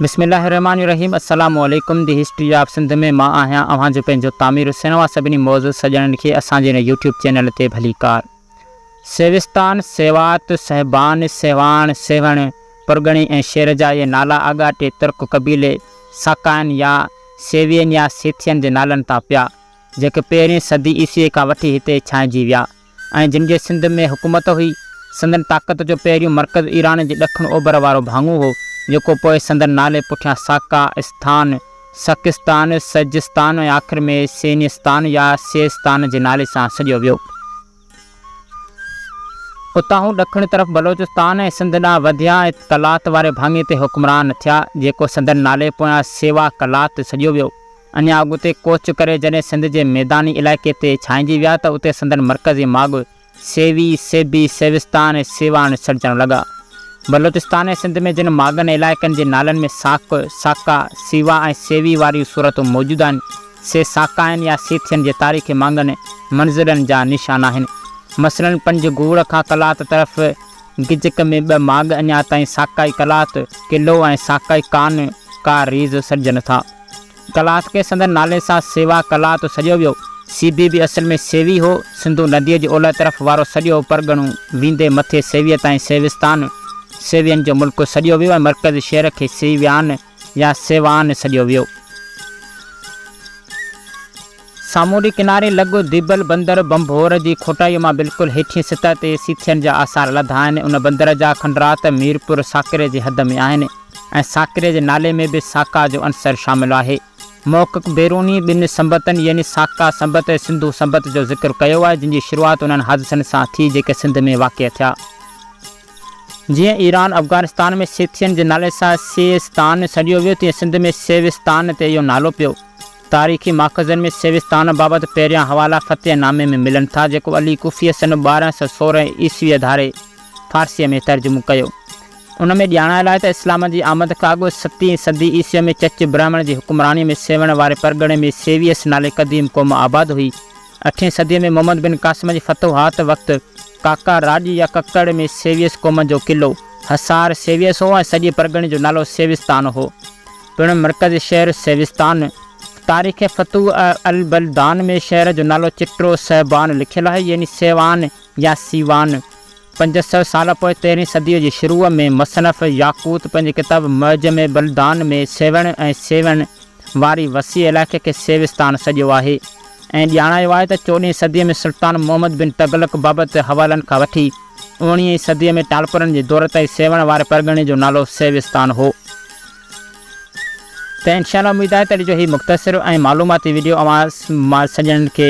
بسم الله الرحمٰن الرحيم السلام عليڪم the history of Sindh ۾ مان آهيان اوهان جو پنهنجو تعمير حسين اوهان سڀني معزز سڄڻن کي اسان جي هن يوٽيوب چينل تي ڀليڪار سيوستان سيوات سهبان سيواڻ سيوهڻ پرڳڻي ۽ شير جا اهي نالا آڳاٽي ترڪ قبيلي ساڪائن يا سيوين يا سيٿين جي نالن تان پيا جيڪي پهرين صدي عيسوي کان وٺي هتي ڇانئجي ويا. ۽ جن جي سنڌ ۾ حڪومت هئي، سندن طاقت جو پهريون مرڪز ايران جي ڏکڻ اوڀر وارو ڀاڱو هو، جيڪو پوء سندن نالي پٺيان ساڪا، اسٿان، سڪستان، سجستان ۽ آخر ۾ سينستان يا سيستان جي نالي سان سڏيو ويو. اتاهون ڏکڻ طرف بلوچستان ۽ سنڌ ڏانهن وڌيا ۽ قلات واري ڀاڱي تي حڪمران ٿيا، جيڪو سندن نالي پويان سيوا قلات سڏيو ويو. اڃا اڳتي ڪوچ ڪري جڏهن سنڌ جي ميداني علائقي تي ڇانئجي ويا ته اتي سندن مرڪزي ماڳ سيوي، سيبي، سيوستان ۽ سيوهڻ سڏجڻ لڳا. بلوچستان ۽ سنڌ ۾ جن ماڳن ۽ علائقن جي نالن ۾ ساڪ، ساڪا، سيوا ۽ سيوي واريون صورتون موجود آهن، سي ساڪائن يا سيٿين جي تاريخي ماڳن، منزلن، جا نشان آهن. مثلاً پنجگور کان قلات طرف گجڪ ۾ ٻه ماڳ اڃا تائين ساڪائي قلات، قلعو، ۽ ساڪائي ڪان، ڪا ريز، سڏجن ٿا. قلات کي سندن نالي سان سيوا قلات سڏيو ويو. سيبي به اصل ۾ سيوي هو. سنڌو نديء جي اولهه طرف وارو سڄو پرڳڻو ويندي مٿي سيويء تائين سيوستان، سيوين جو ملڪ، سڏيو ويو ۽ مرڪزي شهر کي سيويان يا سيوان سڏيو ويو. سامونڊي ڪناري لڳ ديبل بندر ڀنڀور جي کوٽائيء مان بلڪل هيٺين سطح تي سيٿين جا آثار لڌا آهن. ان بندر جا کنڊرات ميرپور ساڪري جي حد ۾ آهن ۽ ساڪري جي نالي ۾ به ساڪا جو عنصر شامل آهي. محقق بيروني ٻن سنبتن يعني ساڪا سنبت ۽ سنڌو سنبت جو ذڪر ڪيو آهي، جن جي شروعات انهن حادثن سان ٿي جيڪي سنڌ ۾ واقع ٿيا. جيئن ايران، افغانستان ۾ سيٿين جي نالي سان سيستان سڏيو ويو، تيئن سنڌ ۾ سيوستان تي اهو نالو پيو. تاريخي ماخذن ۾ سيوستان بابت پهريان حوالا فتح نامي ۾ ملن ٿا، جيڪو علي ڪوفيء سن 1216 عيسويء ڌاري فارسيء ۾ ترجمو ڪيو. ان ۾ ڄاڻايل آهي ته اسلام جي آمد کان اڳ ستين صدي عيسويء ۾ چچ برهمڻ جي حڪمرانيء ۾ سيوهڻ واري پرڳڻي ۾ سيويس نالي قديم قوم آباد هئي. اٺين صديء ۾ محمد بن قاسم جي فتوحات وقت ڪاڪا راڄ يا ڪڪڙ ۾ سيويس قوم جو قلعو، حصار، سيويس هو ۽ سڄي پرڳڻي جو نالو سيوستان هو. پڻ مرڪزي شهر سيوستان. تاريخ فتوح البلدان ۾ شهر جو نالو چٽرو سهبان لکيل آهي يعني سيوان يا سيوان. 500 سال پوء تيرهين صديء جي شروع ۾ مصنف ياقوت پنهنجي ڪتاب معجم بلدان ۾ سيوهڻ ۽ سيوهڻ واري وسيع علائقي کي سيوستان سڏيو آهي ۽ ڄاڻايو آهي ته چوڏهين صديء ۾ سلطان محمد بن تغلق بابت حوالن کان وٺي اوڻيهين صديء ۾ ٽالپرن جي دور تائين سيوهڻ واري پرڳڻي جو نالو سيوستان هو. ته انشاء الله اميد آهي ته اڄ جو هي مختصر ۽ معلوماتي وڊيو اوهان سڄڻن کي.